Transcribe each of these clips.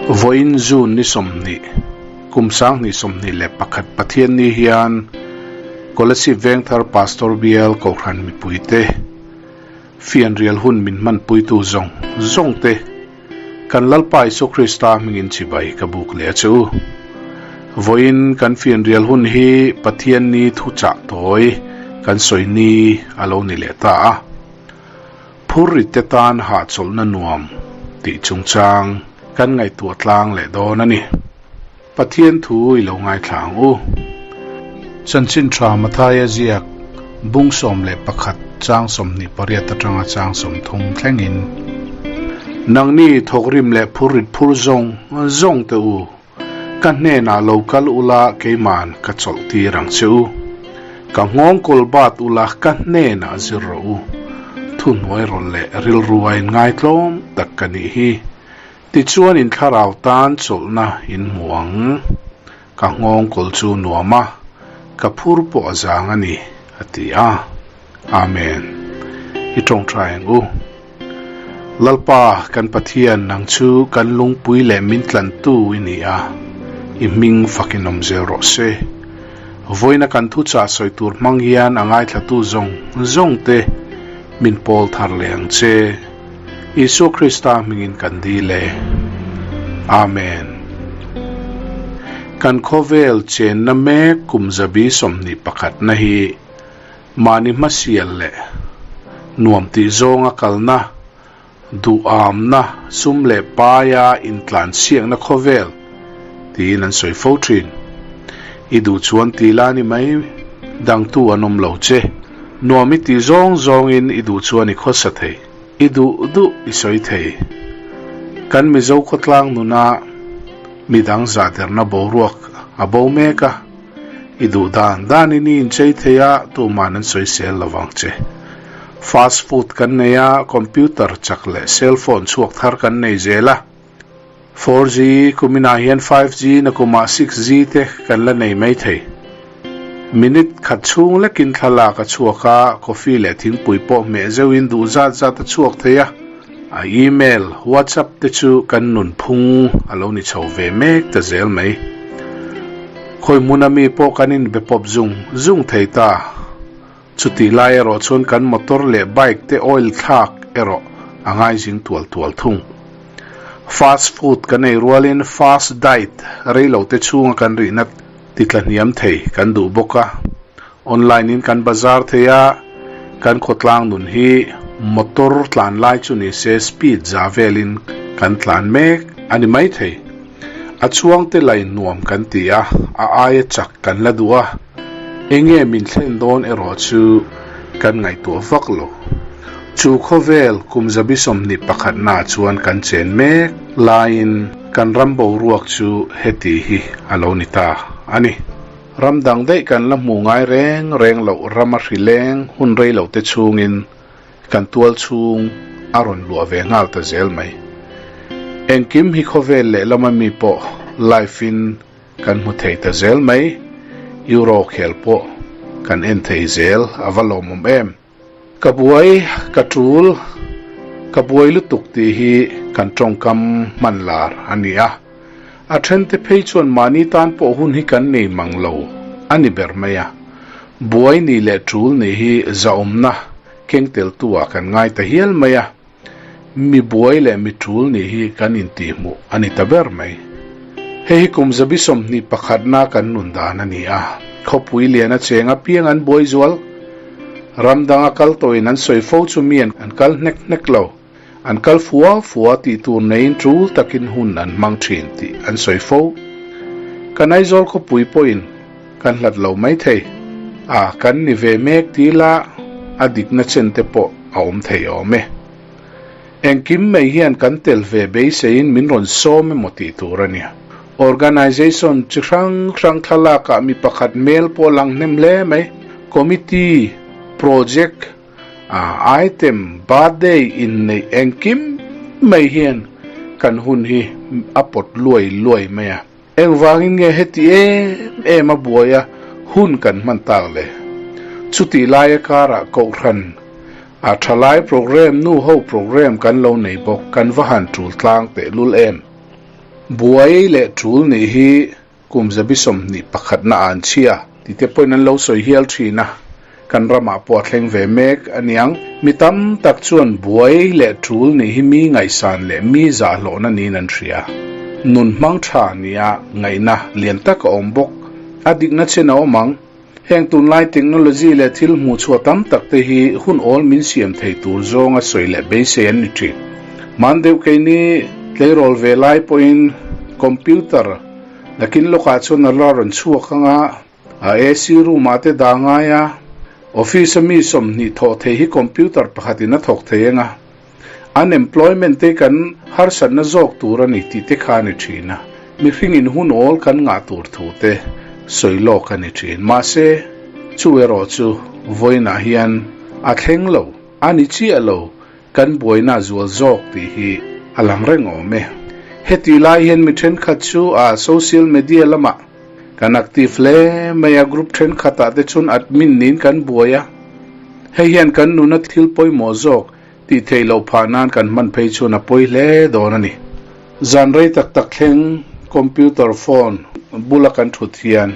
Vawiin June ni 20, kum 2021 Pathianni hian Kolasib Vengthar Pastor Bial Kohhran mipuite fianrial hun min hmanpuitu zawng zawngte Kan Lalpa Isua Krista hmingin chibai ka buk leh a che u. Vawiin kan fianrial hun hi Pathian ni thuchah tawi kan sawi ni a lo ni leh ta a. Phurrit te tan hahchawlhna nuam tih chungchang kan ngaihtuah tlang leh dawn a ni. Pathian thu i lo ngaithla ang u. Chanchin tha Mathaia ziak bung 11 chang 28 atanga chang 30 thlengin. Nangni thawkrim leh phurrit phur zawng zawng te u, ka hnenah lo kal ula keiman ka chawlh tir ang che u. Ka nghawng kawl bat ula ka hnenah zir rawh u. Thuhnuai rawlh leh rilru a inngaitlawm tak ka nih hi. Tichuan in thlarau tan chawlhna in hmu ang. Ka nghawng kawl chu nuam a, ka phur pawh a zang a ni, a ti a. Amen. I tawngtai ang u. Lalpa kan Pathian nang chu kan lungpui leh min tlantu i ni a, i hming fakin awm zel rawh se. Vawiina kan thuchah sawi tur hmang hian a ngaithlatu zawng zawng te min pawl thar leh ang che. Isua Krista hmingin kan dil e. Amen. Kan khawvel chenna mek kum zabi 21 na hi mahni hmasial leh nuam tih zawnga kalna, duhamna, sum leh paia intlansiakna khawvel tiin an sawi fo thin. I duh chuan ti la ni mai, dangtu an awm lo che. Nuam i tih zawng zawngin i duh chuan i khawsa thei, i duh duh i sawi thei. Kan Mizo khawtlang nuna midang zahderna boruak a bo mek a, i duh dan danin i inchei thei a, tuman an sawi sel lo vang che. Fast food kan nei a, computer chak leh cell phone chhuak thar kan nei zel a. 4G kuminah hian 5G na kumah 6G te kan la nei mai thei. Minute khat chhung lekin thlalak a chhuak a, coffee leh thingpui pawh hmeh zeuhin duh zat zat a chhuak thei a. A email, WhatsApp te chu kan nunphung a lo ni chho ve mek ta zel mai. Khawi hmuna mi pawh kan inbe pawp zung zung thei ta. Chutih lai erawh chuan kan motor leh bike te oil thlak erawh a ngaizing tual tual thung. Fast food kan ei rualin fast diet reilo te chhunga kan rihna ti tla hniam thei kan duh bawk a. Online in kan bazar thei a, kan khawtlang nun hi motor tlan lai chu ni se speed za velin kan tlan mek a ni mai thei. A chhuang te lain nuam kan ti a, a aia chak kan la duh a. Enge min thlen dawn erawh chu kan ngaihtuah vak lo. Chu khawvel kum zabi 21 naah chuan kan chen mek laiin kan ram boruak chu heti hi a lo ni ta a ni. Ram dang daih kan la hmu ngai reng reng loh rama hri leng hun rei lo te chhungin kan tual chhung a rawn luah ve nghal ta zel mai. Engkim hi khawvel lehlama mi pawh live in Kan hmu thei ta zel mai, Euro khel pawh kan en thei zel a va lawmawm em. Ka buai, ka tul, ka buai lutuk tih hi kan tawngkam hman lar a ni a. A thente phei chuan mahni tan pawh hun hi kan nei mang lo a ni ber mai a. Buai ni leh tul nih hi zahawmna keng teltu ah kan ngai ta hial mai a. Mi buai leh mi tul nih hi kan intihhmuh a ni ta ber mai. Hei hi kum zabi 21 na kan nun dan a ni a, khawpui lian a cheng apiang an buai zual. Ram danga kal tawhin an sawi fo chu mi an kal hnek hnek lo, an kal fua fua tih tur neiin tul takin hun an hmang thin tih an sawi fo. Kan Aizawl khawpui pawhin kan hlat lo mai thei a, kan ni ve mek ti la a dikna chen te pawh a awm thei awm e. Engkim mai hian kan tel ve beiseiin min rawn sawm emaw tih tur a nia. Organisation chi hrang hrang thlalakah mi pakhat hmel pawh a lang hnem hle mai. Committee, project, item, birthday inneih engkim mai hian kan hun hi a pawt luai luai mai a. Engvangin nge heti em em a buaia hun kan hman tak le? Chutih laia karah Kohhran a thalai programme, nu ho programme kan lo nei bawk, kan va han tul tlang tehlul em? Buai leh tul nih hi kum zabi 21na an chhia tih te pawhin an lo sawi hial thin a, kan ramah pawh a thleng ve mek a niang. Mi tam tak chuan buai leh tul nih hi mi ngaihsan leh mi zahhlawhna niin an hria. Nun hmang tha nia ngaihna lian tak a awm bawk. A dikna chen a awm ang. Heng tunlai technology leh thil hmuh chhuah tam tak te hi hun awl min siam thei tur zawnga sawi leh beisei an ni thin. Hman deuh keini tleirawl ve lai pawhin computer nakin lawkah chuan a la rawn chhuak ang a, a AC room ah te dah ngai a, office a mi 20 thawh thei hi computer pakhatin a thawk thei ang a, unemployment te kan harsatna zawk tur a ni tih te kha a ni thin a, mihringin hun awl kan ngah tur thu te sawi lawk a ni thin. Mahse, chu erawh chu vawiinah hian a thleng lo, a ni chiah lo, kan buaina a zual zawk tih hi a lang reng awm e. Hetih lai hian mi thenkhat chu a social media lamah kan active hle mai a, group thenkhatah te chuan admin niin kan buai a, hei hian kan nuna thil pawimawh zawk Tih theih loh phah nan kan hman phei chuan a pawi hle dawn a ni. Zan rei tak tak thleng computer phone bula kan thut hian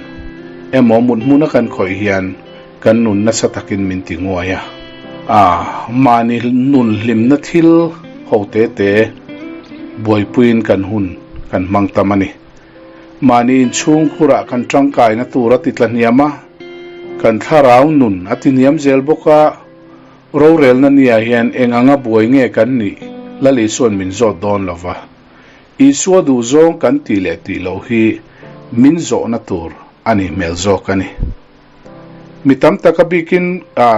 emaw mut hmuna kan khawih hian kan nun nasa takin min ti nguai a. A mahni nun hlimna thil ho te te buaipuiin kan hun kan hmang tam a ni. Mahni inchhungkhurah kan tangkaina tur a ti tla hniam a, kan thlarau nun a ti hniam zel bawk a. Rorelna nia hian eng anga buai nge kan nih Lal Isua'n min zawt dawn lo va. Isua duhzawng kan tih leh tih loh hi min zawhna tur a nih hmel zawk a ni. Mi tam tak a bikin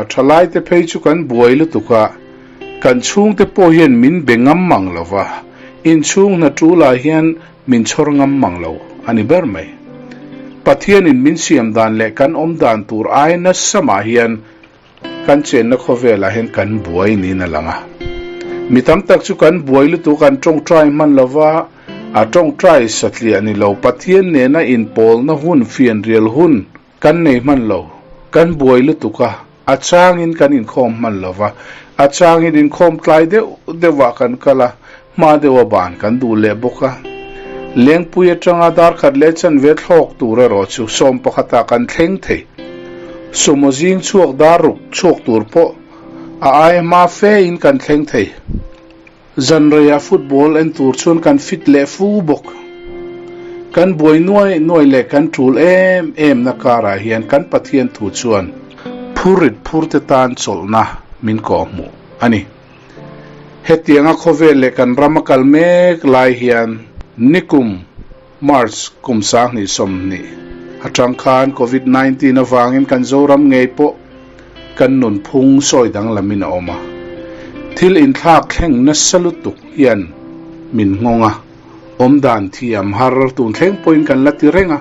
thalaite phei chu kan buai lutuk a, kan chhungte pawh hian min be ngam mang lo va, inchhung hna tulah hian min chhawr ngam mang lo a ni ber mai. Pathianin min siam dan leh kan awm dan tur ai nasa mah hian Kan chenna khawvelah hian kan buai niin a lang a. Mi tam tak chu kan buai lutuk an tawngtai hman lova, a tawngtai satliah ni lo, Pathian nena inpawlna hun, fianrial hun kan nei hman lo. Kan buai lutuk a, a changin kan inkhawm hman lova, a changin inkhawm tlai deuh deuhah kan kal a, hma deuha ban kan duh leh bawk a. Lengpui atanga dar khat leh chanve thlawk tur erawh chu sawm pakhatah kan thleng thei. Sumo zing chhuak dar ruk chhuak tur pawh a aia hma fe in kan thleng thei. Zan reiah football en tur chuan kan fit leh fu bawk. Kan buai nuai nuai leh kan tul em em na karah hian kan Pathian thu chuan phurrit phur te tan chawlhna min kawhhmuh a ni. Hetianga khawvel leh kan ram a kal mek lai hian nikum March kum 2020 atang khan Covid 19 avangin kan Zoram ngei pawh kan nunphung sawi danglamin a awm a. Thil inthlak thleng nasa lutuk hian min nghawng a, awmdan thiam har tun thleng pawhin kan la ti reng a.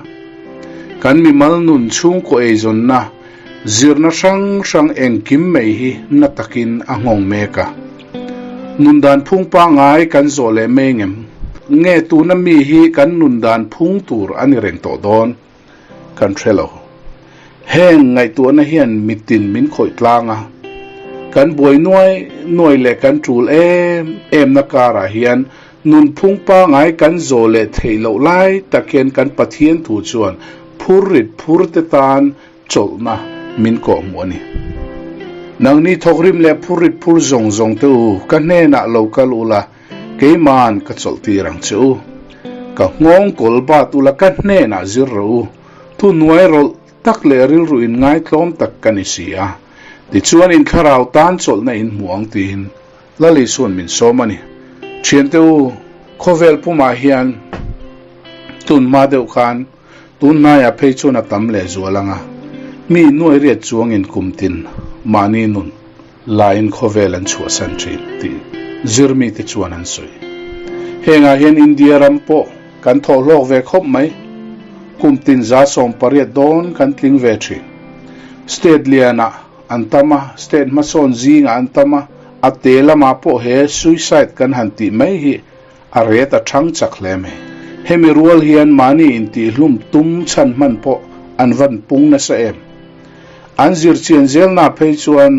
Kan mimal nun chhungkaw eizawnna Zirna hrang hrang engkim mai hi na takin a nghawng mek a. Nun dan phung pangngai kan zawh leh mai ngem? Nge tuna mi hi kan nun dan phung tur a ni reng tawh dawn? Kan hre lo. Heng ngaihtuahna hian mitin min khawih tlang a. Kan buai nuai nuai leh kan tul em em na karah hian Nunphung pangai kan zawh leh theih loh lai tak hian kan Pathian thu chuan phurrit phur te tan chawlhna min kawhhmuh a ni. Nangni thawkrim leh phurrit phur zawng zawng te u, ka hnenah lo kal ula, keima'n ka chawlh tir ang che u. Ka nghawng kawl bat ula ka hnenah zir rawh u, thuhnuai rawlh tak leh rilru in ngaitlawm tak ka ni si a, tichuan in thlarau tan chawlhna in hmu ang tiin Lal Isua'n min sawm a ni. Thiante u, khawvel pumah hian tun hma deuh khan tun hnaiah phei chuan a tam leh zual ang a, mi nuai riat chuangin kum tin mahni nun laiin khawvel an chhuahsan thin tih zirmite chuan an sawi. Hengah hian India ram pawh kan thawhhlawk ve khawp mai. Kum tin 180 dawn kan tling ve thin. State lianah An tam a, state hmasawn zingah an tam a, a te lamah pawh he suicide kan han tih mai hi a ret a thang chak hle mai. Hemi rual hian mahni intihhlum tum chhan hman pawh an van pung nasa em. An zirchian zelna phei chuan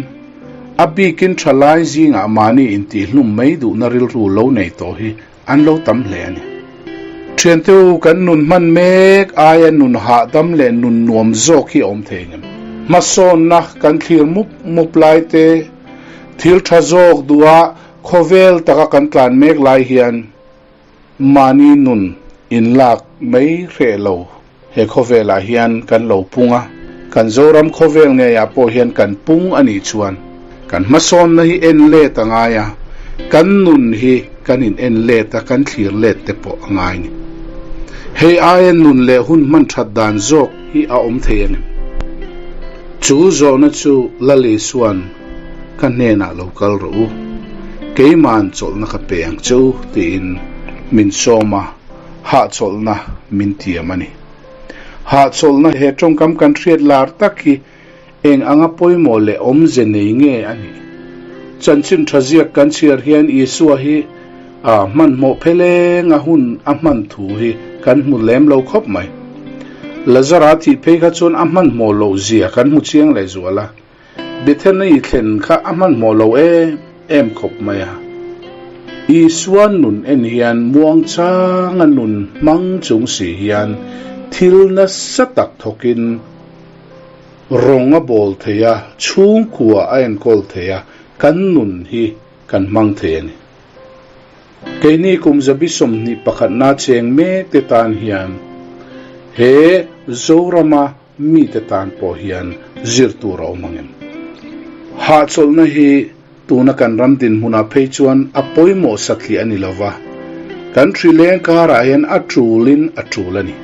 a bikin thalai zingah mahni intihhlum mai duhna rilru lo nei tawh hi an lo tam hle a ni. Thiante u, kan nun hman mek aia nun hahdam leh nun nuam zawk hi a awm thei ngem? Hmasawnna kan thlir mup mup lai te, thil tha zawk duha khawvel taka kan tlan mek lai hian mahni nun inlak mai hreh lo he khawvelah hian kan lo pung a, kan Zoram khawvel ngeiah pawh hian kan pung a nih chuan kan hmasawnna hi en let a ngai a, kan nun hi kan in en let a, kan thlir let te pawh a ngai ni. Hei aia nun leh hun hman that dan zawk hi a awm thei a ngem? Chu zawhna chu Lal Isua'n ka hnenah lo kal rawh u, keima'n chawlhna ka pe ang che u tiin min sawm a. Hahchawlhna min tiam a ni. Hahchawlhna he tawngkam kan hriat lar tak hi eng anga pawimawh leh awmze nei nge a nih? Chanchin tha ziak kan chhiar hian Isua hi a hmanhmawh pheleng a hun a hman thu hi kan hmu lem lo khawp mai. Lazara thih phei kha chuan a hmanhmawh loh zia kan hmu chiang leh zual a. Bethany thlen kha a hmanhmawh lo em em khawp mai a. Isua nun en hian muangchanga nun hmang chung si hian thil nasa tak thawkin rawng a bawl thei a, chhungkua a enkawl thei a, kan nun hi kan hmang thei a ni. Keini kum zabi 21na cheng mek te tan hian he Zorama Mite tan pawh hian zir tur a awm ang em? Hahchawlhna hi tuna kan ram dinhmunah phei chuan a pawimawh satliah a ni lo va, kan hrileng karah hian a tulin a tul a ni.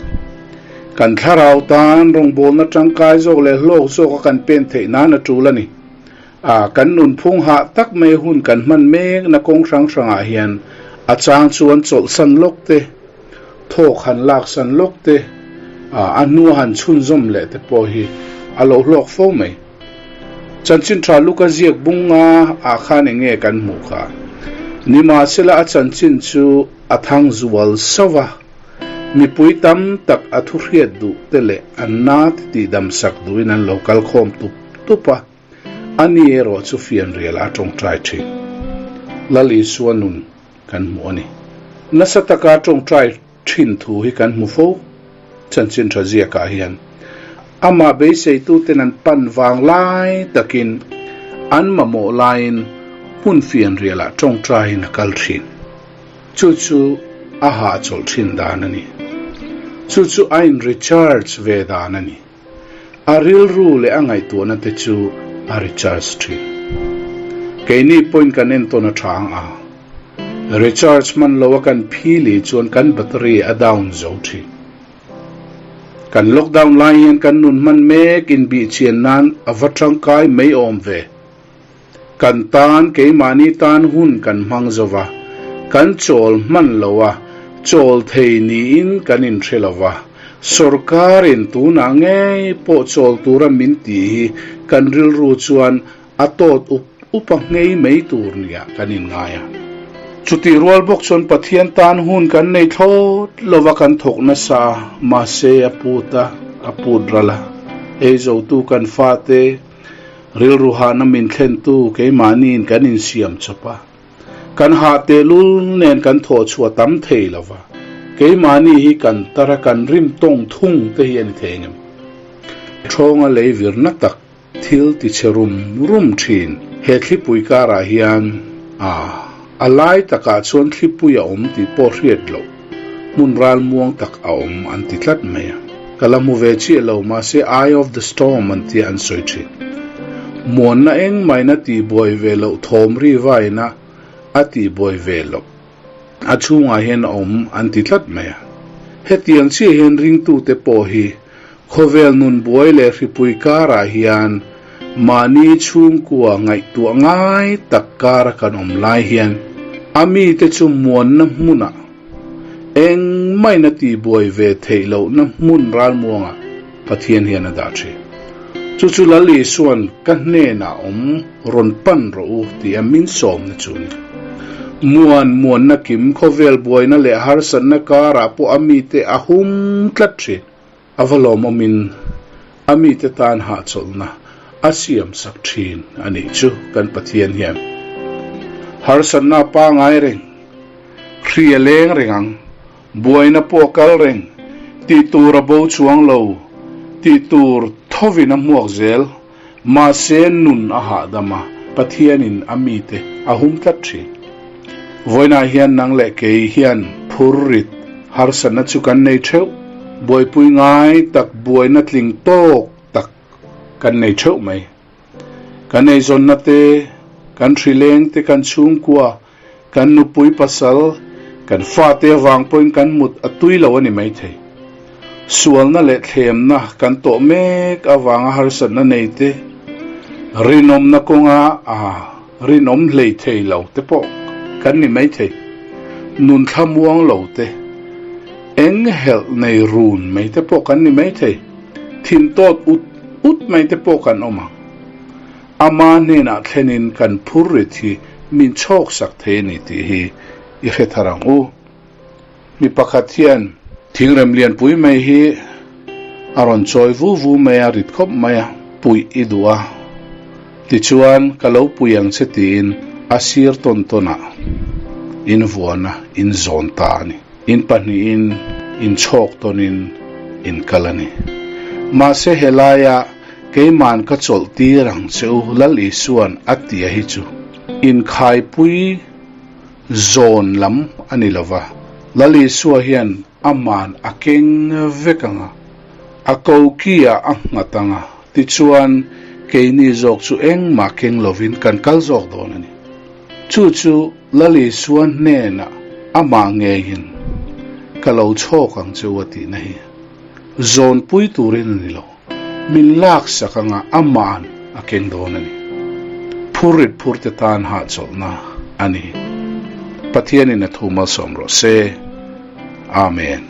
Kan thlarau tan rawngbawlna tangkai zawk leh hlawk zawka kan pen theih nan a tul a ni. A, kan nunphung hah tak mai hun kan hman mekna kawng hrang hrangah hian a chang chuan chawlhsan lawk te, Thawk han laksan lawk te, a hnua han chhunzawm leh te pawh hi a lo hlawk fo mai. Chanchin tha Luka ziak bunga ah khan eng nge kan hmuh kha? Nimahsela a chanchin chu a thang zual sauh a, mipui tam tak a thu hriat duh te leh an na te tihdam sak duhin an lo kal khawm tup tup a, ani erawh chu fianrial a tawngtai thin. Lal Isua nun kan hmu a ni. Nasa taka tawngtai thin thu hi kan hmu fo chanchin tha ziakah hian. Amah beiseituten an pan vang lai takin an mamawh laiin hmun fianrialah tawngtaiin a kal thin. Chu chu a hahchawlh thin dan a ni. Chu chu a in recharge ve dan a ni. A rilru leh a ngaihtuahna te chu a recharge thin. Keini pawhin kan entawn a tha ang a, recharge hman lo a kan phili chuan kan battery a down zo thin. Kan lockdown lai hian kan nun hman mek inbihchian nan a va tangkai mai awm ve. Kan tan, keimahni tan hun kan hmang zo va, kan chawl hman lo a, chawl thei niin kan inhre lo va. Sorkarin tunah ngei pawh chawl tura min tih hi kan rilru chuan a tawt up up a nghei mai tur nia kan inngai a. Chutih rual bawk chuan Pathian tan hun kan nei thlawt lo va, kan thawk nasa a, mahse a put a, a put ral a, eizotu kan fate, Rilru hahna min thlentu keimahniin kan insiam chawp a, kan hah tehlul nen kan thawh chhuah tam thei lo va, keimahni hi kan tar a, kan rim tawng thung te hi a ni thei engem? Thawnga lei virna tak thil ti chhe rum rum thin he thlipui karah hian a a lai takah chuan thlipui a awm tih pawh hriat loh. Hmun ralmuang tak a awm an ti tlat mai a. Ka la hmu ve chiah lo, mahse Eye of the Storm an tia an sawi thin. Muanna engmahina tihbuai ve loh thawm ri vaina a tihbuai ve loh. A chhungah hian a awm an ti tlat mai a. Hetiang chiah hian ringtute pawh hi khawvel nun buai leh hripui karah hian mahni chhungkua ngaihtuah ngai tak kara kan awm lai hian a mite chu muanna hmunah engmahina tihbuai ve theih lohna hmun ralmuangah Pathian hian a dah thin. Chu chu Lal Isua'n ka hnenah awm rawn pan rawh u tia min sawmna chu a ni. Muan muanna kim khawvel buaina leh harsatna karah pawh a mite a hum tlat thin. A va lawmawmin a mite tan hahchawlhna a siam sak thin a nih chu kan Pathian hian. Harsatna a pangai reng, hri a leng reng ang. Buaina pawh a kal reng, tih tur a bo chuang lo, tih tur thovin a hmuak zel. Mahse nun a hahdam a, Pathianin a mite a hum tlat thin. Vawiinah hian nang leh kei hian phur rit harsatna chu kan nei theuh, buaipui ngai tak buaina tling tawk tak kan nei theuh mai. Kan eizawnna te, kan hrileng te, kan chhungkua, kan nupui pasal, kan fate avang pawhin kan mut a tui lo a ni maithei. Sualna leh thlemna kan tawh mek avanga harsatna nei te, rinawmna kawnga a rinawm hlei thei lo te pawh kan ni maithei. Nun thlamuang lo te, eng helh nei run mai te pawh kan ni maithei. Thin tawt ut ut mai te pawh kan awm ang. Ama hnenah thlenin kan phur rit hi min chhawk sak thei a ni tih hi i hre thar ang u. Mi pakhat hian thingrem lianpui mai hi a rawn chawi vu vu mai a, rit khawp mai a, puih i duh a, tichuan ka lo pui ang che tiin a sir tawn tawnah in vuan a, in zawn ta a ni. In pahnihin inchhawk tawnin in kal a ni. Mahse helaia keiman ka chawlh tir ang che u Lal Isuan a tia hi chu inkhaipui zawn lam a ni lova, Lal Isua hian aman a keng vek ang a, a koki-ah a nghat ang a, tichuan keini zawk chu engmah keng lovin kan kal zawk dawn a ni. Chu chu Lal Isua hnenah amah ngeiin ka lo chhawk ang che u a tihna hi zawnpui turin a ni lo, min laksak anga ama'n a keng dawn a ni. Phurrit phurte tan hahchawlhna a ni. Pathianin a thu malsawm rawh se. Amen.